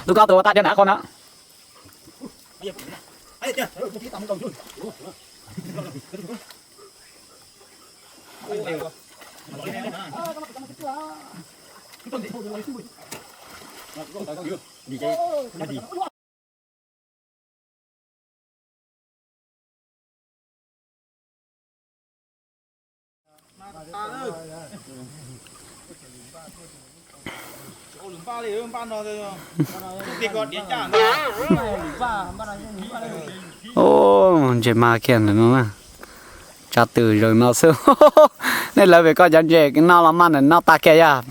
Tus ko tus ua tag diav ntawm qhov no. Ub, ntses mag kiag ntawm no na. Tsa twm zaws no xwb. Nej lawv pem koj cov ntses no los maj ntawm no tag kiag yog.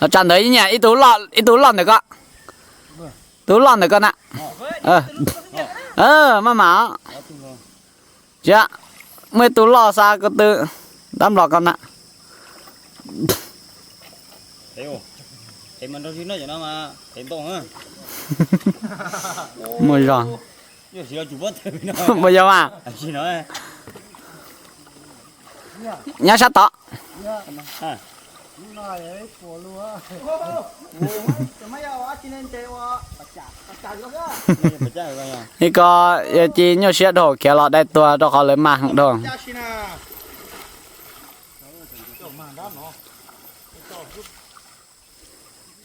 Los tsa ntawd ib nyuag ib tug loj ntawm ko. Tug loj ntawm ko na. Maj mam. Tsis, muaj ib tug loj xa ko tw dab nplog ko na. Muaj zog. Puas yog mas? Nyob sab tod. Ib ko yog ci nyuaj siab dhau khiav los dai tuag rau qhov lawv mag heev dhau.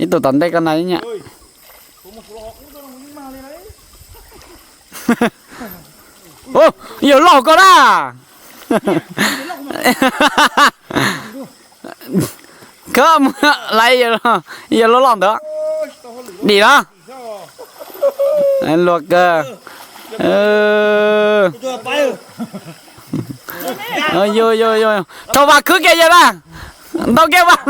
Ib tug tom ntej ko na ib nyuag. Yawg loj ko na. Khawb mus laiv yawg loj loj ntawd. Dim los. Luag kawg. Rau vas khwb kiag yawg na. Ntau kiag vas.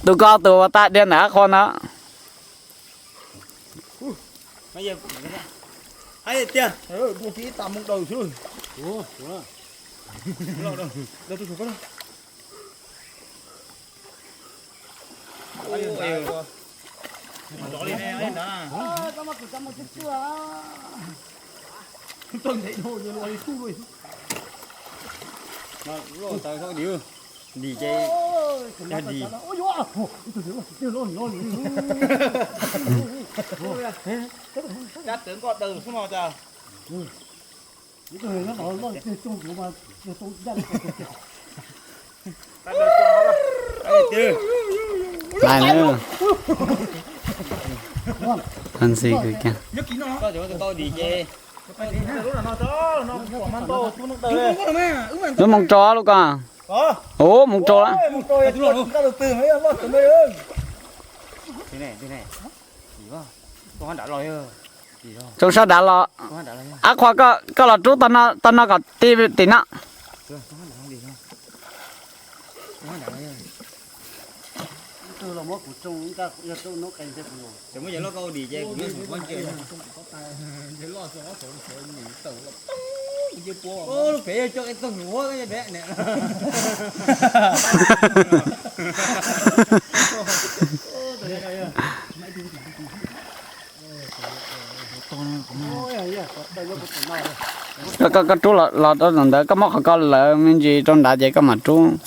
Tus ko tus ua tag diav ntawm qhov ntawd. Dim ces yog dim. Lub moo rau lub ko. Ub, moo rau. Tsoo sab dav los. Ab, qhua koj los rub tau no kom ti tim no. Koj, koj rub los rau ntawd, koj muab qhov ko lawv me ntsis rau nrad ces koj mam rub.